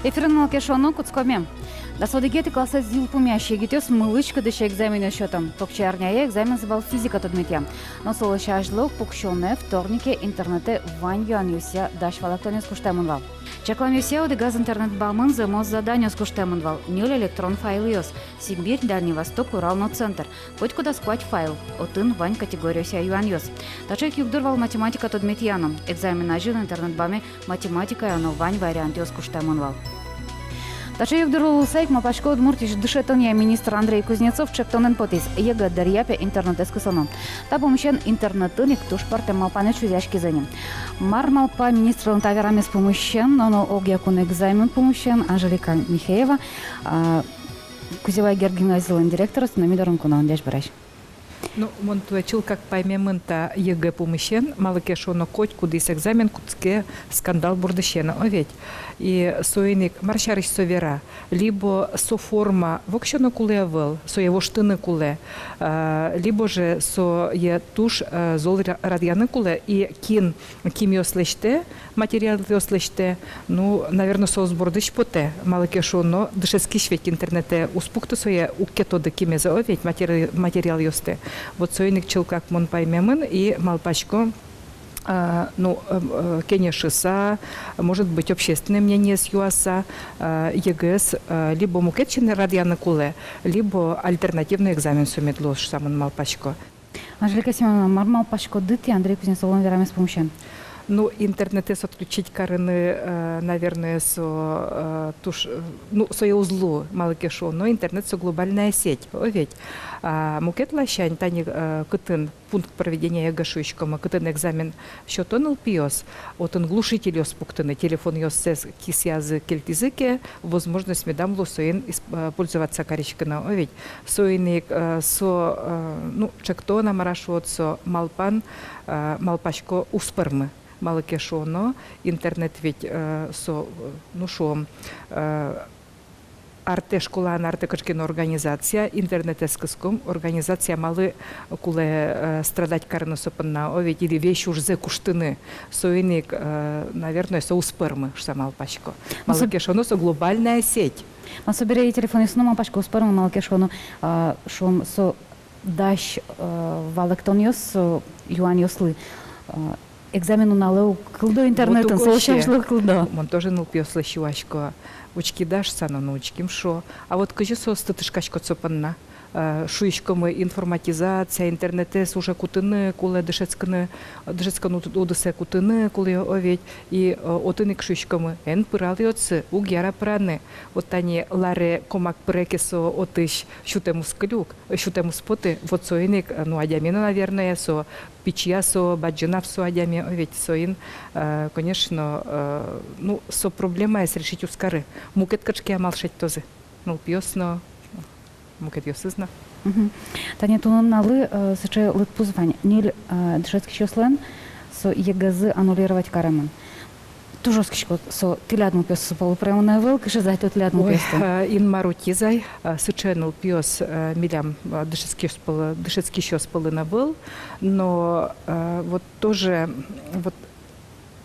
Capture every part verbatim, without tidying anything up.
Эфирын «Малы ке шуоно», кутскоме. Дас одӥгетӥ классэз йылпумъясь егитъёс мылысь-кыдысь экзаменъёс сёто. Покчиарняе экзамензы вал физика тодметъя. Но солэсь азьло пуксёнэ, вторнике, интернетэ вань юанъёсъя дась валэктонъёс куштэмын вал. Чакламъёсъя, одӥгаз интернет бамын зэмос заданиос куштэмын вал, ньыль электрон файлъёс: Сибирь, Дальний Восток, Урал но Центр. Котькудаз куать файл, отын вань категориосъя юанъёс. Таӵе ик югдур вал математика тодметъя но. Экзамен азьын интернет баме математикая но вань вариантъёс куштэмын вал. Таӵе югдур луыса ик, малпасько, Удмуртиысь дышетонъя министр Андрей Кузнецов ӵектонэн потӥз: ЕГЭ дыръя, пе, интернетэз кысоно. Та пумысен интернетын ик туж пӧртэм малпанъёс чузъяськизы ни. Мар малпа министрлэн та верамез пумысен но, но огъякун экзамен пумысен Анжелика Михеева, а, Кузебай Герд гимназилэн директорез, туннэ ми дорын куноын. Ӟечбуресь. Ну, мон туэ чылкак паймемын та ЕГЭ пумысен, малы ке шуоно, котькудӥз экзамен кутске скандал бордысен, о ведь. И соин ик мар сярысь со вера: либо со форма воксё но кулэ ӧвӧл, сое воштыны кулэ, а, либо же сое туж, а, зол ра-, радъяны кулэ, и кин кимъёс лэсьтэ, материалъёс лэсьтэ, ну, наверно, соос бордысь потэ, малы ке шуоно, дышетскись ведь интернетэ уз пукты сое, уг ке тоды кимез, о ведь, матери-, материалъёсты. Вот соин ик чылкак мон паймемын и малпасько, а, ну, э, э, кенешыса, может быть, общественное мнениез юаса, а, ЕГЭ-с, а, либо мукет сямен радъяны кулэ, либо альтернативный экзамен со мед луоз шуса мон малпасько. Анжелика Семёновна, мар малпаськоды тӥ Андрей Кузнецовлэн верамез пумысен? Ну, интернетэз отключить карыны, э, наверное, со, э, туж, э, ну, сое уз луы, малы ке шуоно, интернет со глобальная сеть, о ведь. А мукет ласянь, тани, э, кытын пункт проведения ЕГЭ шуиськомы, кытын экзамен сёто нылпиос, отын глушительёс пуктыны, телефонъёссэс кисыязы кельтӥзы ке, возможность медам лу соин ис-, э, пользоваться кариськыны, о ведь. Соин ик, э, со, э, ну, ӵектон-а, мар-а шуод, со малпан, э, малпасько, уз пӧрмы. Малы ке шуоно, интернет ведь, э, со, э, ну, шуом, э, артэ, школаын артэ кыӵе ке но организация, интернетэз кыском, организация малы кулэ, э, страдать карыны со понна, о ведь, или весь ужзэ куштыны. Соин ик, э, наверное, со уз пӧрмы шуса малпасько. Ну, малы со ке шуоно, со глобальная сеть. Мон собере и телефонъёсын но, малпасько, уз пӧрмы, малы ке шуоно, а, шуом, со дась, э, валэктонъёс, э, юанъёслы, э, экзамен нуналэ уг кылдо интернетын, вот уг со ӧй сярысь уг кылдо. Мон тоже нылпиослэсь юасько: учкид-а шуса но, ну, учким шуо. А вот кызьы соосты тышкаськод со понна? Э, шуиськомы, информатизация, интернетэз уже кутыны кулэ, дышетскыны, дышетскон уд-, удысэ кутыны кулэ, о ведь. И, э, отын ик шуиськомы: эн пыралэ отсы, уг яра пыраны. Вот тани ларе комак пыре ке со отысь, сютэм уз кыль ук, сютэм уз поты. Вот соин ик, э, ну, адями но, наверное, со пичи-а со, бадӟым-а со адями, о ведь. Соин, э, конечно, э, ну, со проблемаез решить уз кары. Мукет кыӵе ке амал шедьтозы нылпиос но, мукетъёсыз но. Мгм. Тани туннэ нуналлы, э, сыӵе лыдпус вань: ньыль, э, дышетскисьёслэн со ЕГЭ-зы аннулировать каремын. Туж оскисько, со тӥляд нылпиосты пӧлы пыремын ӧвӧл, кыӵе зай то тӥляд нылпиосты? Ой, э, Инмар утиз ай, э, сыӵе нылпиос, э, милям, э, дышетскисьёс пӧлы, дышетскисьёс пӧлын ӧвӧл, но, э, вот тоже, вот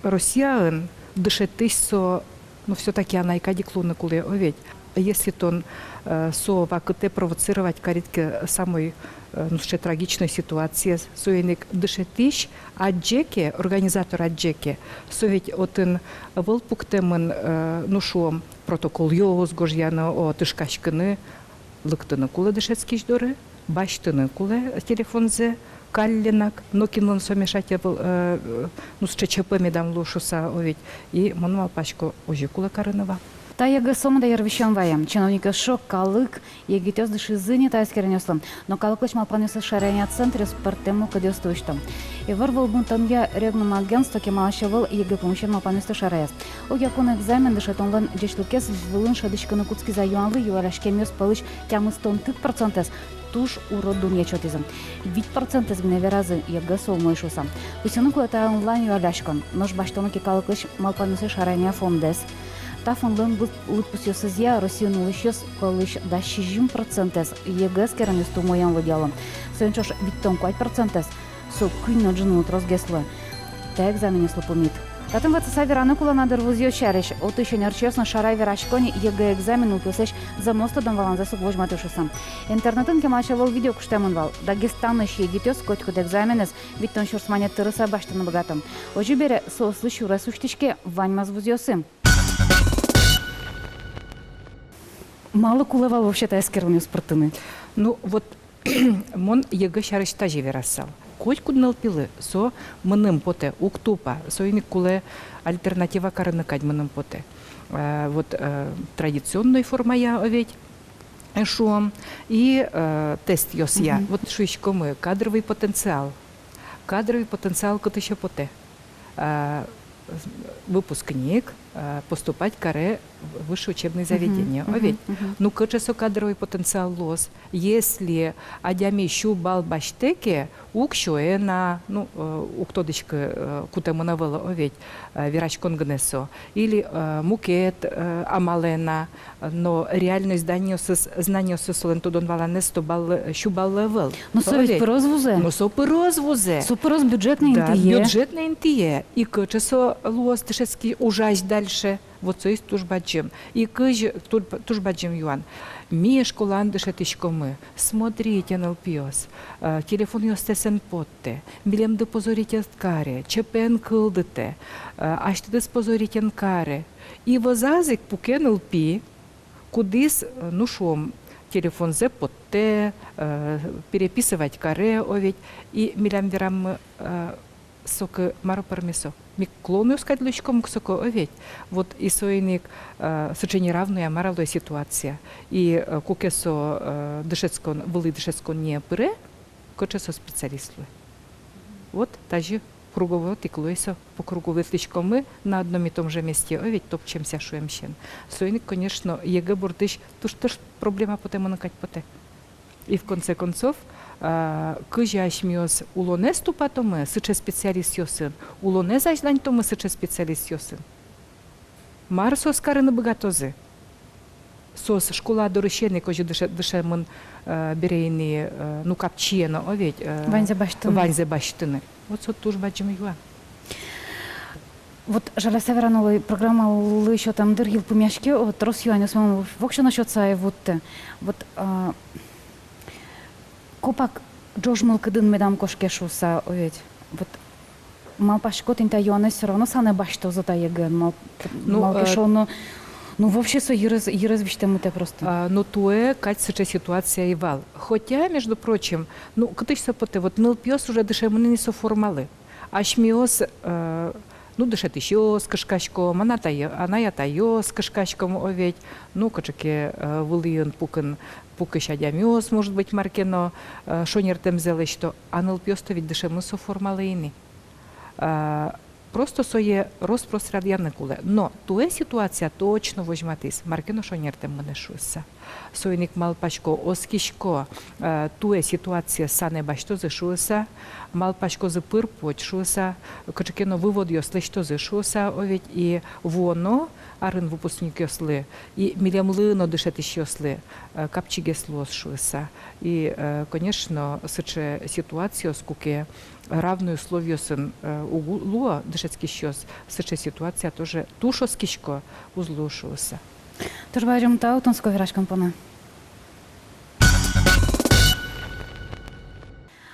Россияын дышетӥсь со, ну, всё-таки анай кадь ик луыны кулэ, о ведь. Если тон, э, со вакытэ провоцировать карид ке самой, э, ну, сыӵе трагичной ситуациез, соин ик дышетӥсь адӟе ке, организатор адӟе ке, со ведь отын ӧвӧл пуктэмын, э, ну, шуом, протоколъёс гожъяны, о, тышкаськыны, лыктыны кулэ дышетскись доры, басьтыны кулэ телефонзэ каллен ик, нокинлы но со мешать ӧвӧл, э, ну, сыӵе ЧП медам лу шуса, о ведь. И мон малпасько, озьы кулэ карыны вал. Та ЕГЭ сомында йырвисён вае. Чиновникъёс шуо: калык, егитъёс дышизы ни та эскеронъёслы. Но калыклэсь малпанъёссэс шараянъя центръёс пӧртэм мылкыдъёсты усьто. Ивор вӧлмытонъя регнум агентство кемалась ӧвӧл ЕГЭ пумысен малпанъёсты шараяз. Огъякун экзамен дышетонлэн ӟечлыкез вылын шӧдӥськыны кутскиз-а юанлы юалляськемъёс пӧлысь тямыстонтӥ процентэз туж урод дунъет сётӥзы. Вить процентэз гинэ веразы, ЕГЭ со умой шуса. Пусйыны кулэ, та онлайн юалляськон, нош басьтоно ке калыклэсь малпанъёссэс шараянъя фондэз. Та фондлэн лыд-, лыдпусъёсызъя, Россиын улӥсьёс пӧлысь дас сизьым процентэз ЕГЭ эскеронъёсты умоен лыдъяло. Соин ӵош витьтон куать процентэз со куинь но ӝыны но тросгес луэ. Та экзаменъёслы пумит. Татын ватсаса вераны кулэ на дыр вузъёс сярысь. Отысь ӧнерчиос но шара верасько ни, ЕГЭ экзамен нылпиослэсь зэмос тодон-валанзэс уг возьматы шуыса. Интернетын кемалась ӧвӧл видео куштэмын вал. Дагестанысь егитъёс котькуд экзаменэз витьтон сюрс манет тырыса басьтыны быгато. Озьы бере, соослы сюрес усьтӥське ваньмаз вузъёсы. Малы кулэ вал вообще та эскеронъёс пыртыны? Ну, вот, мон ЕГЭ сярысь тазьы верасал. Котькуд нылпилы со мыным потэ уг тупа, соин ик кулэ альтернатива карыны кадь мыным потэ. Э, вот, э, традиционной формая, о ведь, э, шуом, и, э, тестъёсъя. Мгм. Вот шуиськомы, кадровый потенциал. Кадровый потенциал кытысь потэ? А, выпускник, а, поступать каре в высшее учебное заведение, мгм, о ведь? Мгм. Ну, кыӵе со кадровый потенциал луоз, если адями сю балл басьтэ ке, уг сёе на, ну, э, уг тодӥськы, э, кутэмын-а, ӧвӧл-а, о ведь, э, вераськон гинэ со, или, э, мукет, э, амалэ на, но реальной знаниосыз, знаниосыз, солэн тодон-валанэз сто балл, сю балл ӧвӧл. Но со ведь пыроз вузэ. Но со пыроз вузэ. Со пыроз бюджетной интые. Да, бюджетной интые. И кыӵе со луоз дышетски ужась дальше. Вот со и туж бадӟым. И кызьы, туж, туж бадӟым юан. Ми школаын дышетӥськомы. Смотрите, нылпиос, э, телефонъёстэс эн поттэ, милемды позорить эн каре, ЧП эн кылдытэ, э, асьтэдыз позорить эн каре. И вӧзаз ик пуке нылпи, кудӥз, э, ну, шуом, телефонзэ поттэ, э, переписывать каре, о ведь, и милям вераммы, э, соку мар пӧрме со. Ми клоунъёс кадь луиськом ук соку, о ведь. Вот и соин ик, э, сыӵе неравной, мар-а, луэ ситуация. И, э, куке со, э, дышетскон, вылӥ дышетсконэ пыре, кыӵе со специалист луэ. Вот тазьы круговой ик луэ со, по кругу ветлӥськомы на одном и том же месте, о ведь, топчемся шуэмысен. Соин ик, конечно, ЕГЭ бордысь туж-туж проблема потэ, мыным кадь потэ. И в конце концов, а, кызьы асьмеос улонэз тупатомы сыӵе специалистъёсын, улонэз азьланьтомы сыӵе специалистъёсын. Мар соос карыны быгатозы? Соос школа дорысен ик озьы дыше-, дышемын, э, бере ини, э, ну, капчиен но, о ведь, э, ваньзэ басьтыны. Ваньзэ басьтыны. Вот со туж бадӟым юан. Вот жаляса верано луэ, программалы сётэм дыр йылпумъяське, вот трос юанъёс мон воксё но сётыса ӧй вутты. Вот, а, копак ӝож мылкыдын медам кошке шуыса, о ведь. Вот малпасько, тӥни та юанэз всё равно санэ басьтозы та ЕГЭ-ын, мал-, ну, малы ке, э, шуоно, ну, вообще со йырыз, йырыз визьтэмытэ просто. А, ну, туэ кадь сыӵе ситуация ӧй вал. Хотя, между прочим, ну, кытысь со потэ, вот нылпиос уже дышемын ини со формалы. Асьмеос, э, ну, дышетӥсьёс кышкаськом, анай-атайё-, анай-атайёс кышкаськом, о ведь, ну, кыӵе ке, э, вылӥын пукын, пукысь адямиос, может быть, мар ке но, э, шонертэмзэ лэсьто, а нылпиос-то ведь дышемын со формалы ини. Э, просто сое рос-прос радъяны кулэ. Но туэ ситуация точно возьматӥз, мар ке но шонертэм мынэ шуыса. Соин ик малпасько, оскисько, э, туэ ситуациез санэ басьтозы шуыса, малпаськозы пыр-поч шуыса, кыӵе ке но выводъёс лэсьтозы шуыса, о ведь, и вуоно арын выпускникъёслы, и милемлы но, дышетӥсьёслы, э, капчигес луоз шуыса. И, э, конечно, сыӵе ситуациос, куке равной условиосын, э, уг луо дышетскисьёс, сыӵе ситуация тоже, туж оскисько, уз лу шуыса. Туж бадӟым тау тунсыко вераськон понна.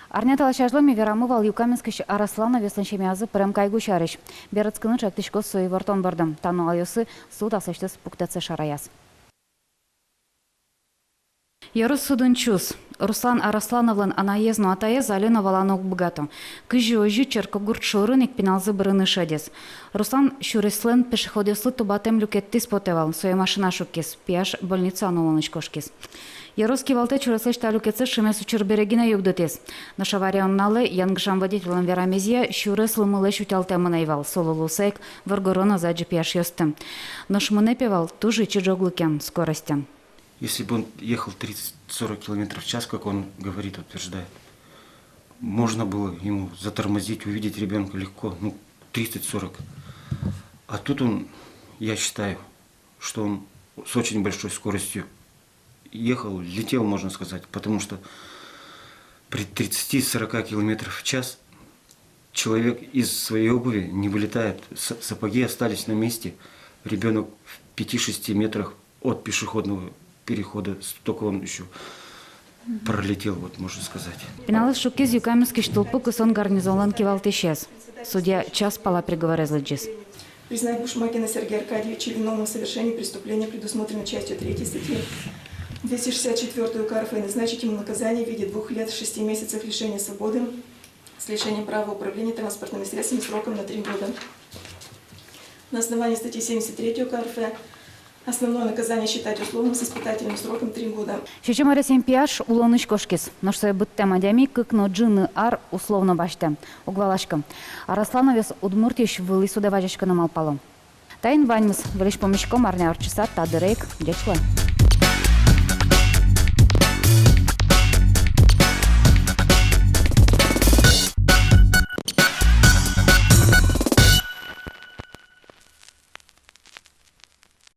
Арня талэсь азьло ми верамы вал Юкаменскысь Араслановъёслэн семьязы пырем кайгу сярысь. Берытскыны чактӥськоз со ивортон борды. Та нуналъёсы суд аслэсьтыз пуктэтсэ шараяз. Ёрос судын чус. Руслан Араслановлэн анаез но атаез али но валаны уг быгато, кызьы озьы Черкогурт шорын ик пиналзы бырыны шедиз. Руслан сюреслэн пешеходъёслы тубатэм люкеттӥз потэ вал, сое машина шуккиз, пияш больницаын улонысь кошкиз. Ёрос кивалтэт сюреслэсь та люкетсэ шимес учыр бере гинэ югдытӥз. Нош авария нуналэ, янгышам водительлэн верамезъя, сюрес лымылэсь утялтэмын ӧй вал, солы луыса ик воргорон ӧз адӟы пияшъёсты. Нош мынэ, пе, вал туж ичи ӝоглыкен, скоростен. Если бы он ехал тридцать-сорок километров в час, как он говорит, утверждает, можно было ему затормозить, увидеть ребёнка легко, ну, тридцать-сорок. А тут он, я считаю, что он с очень большой скоростью ехал, летел, можно сказать, потому что при тридцати-сорока километрах в час Человек из своей обуви не вылетает. С- сапоги остались на месте. Ребенок в пяти-шести метрах от пешеходного перехода, столько он еще пролетел, вот можно сказать. Пиналэз шуккиз Юкаменскысь тылпу кысон гарнизонлэн кивалтӥсез. Судья час пала приговорез лыдӟиз. Признать Бушмакина Сергея Аркадьевича виновным в совершении преступления, предусмотренного частью третьей статьи двести шестьдесят четвёртой УК РФ, и назначить ему наказание в виде двух лет шести месяцев лишения свободы с лишением права управления транспортными средствами сроком на три года. На основании статьи семьдесят третьей УК РФ основное наказание считать условным с испытательным сроком три года. Сизьым аресъем пияш улонысь кошкиз. Нош сое быдтэм адями кык но ӝыны ар условно басьтэ. Уг валаськы, Араслановез Удмуртиысь вылӥ судэ вазиськыны малпало. Таин ваньмыз. Выльысь пумиськом арня ортчыса та дыре ик. Ӟеч луэ.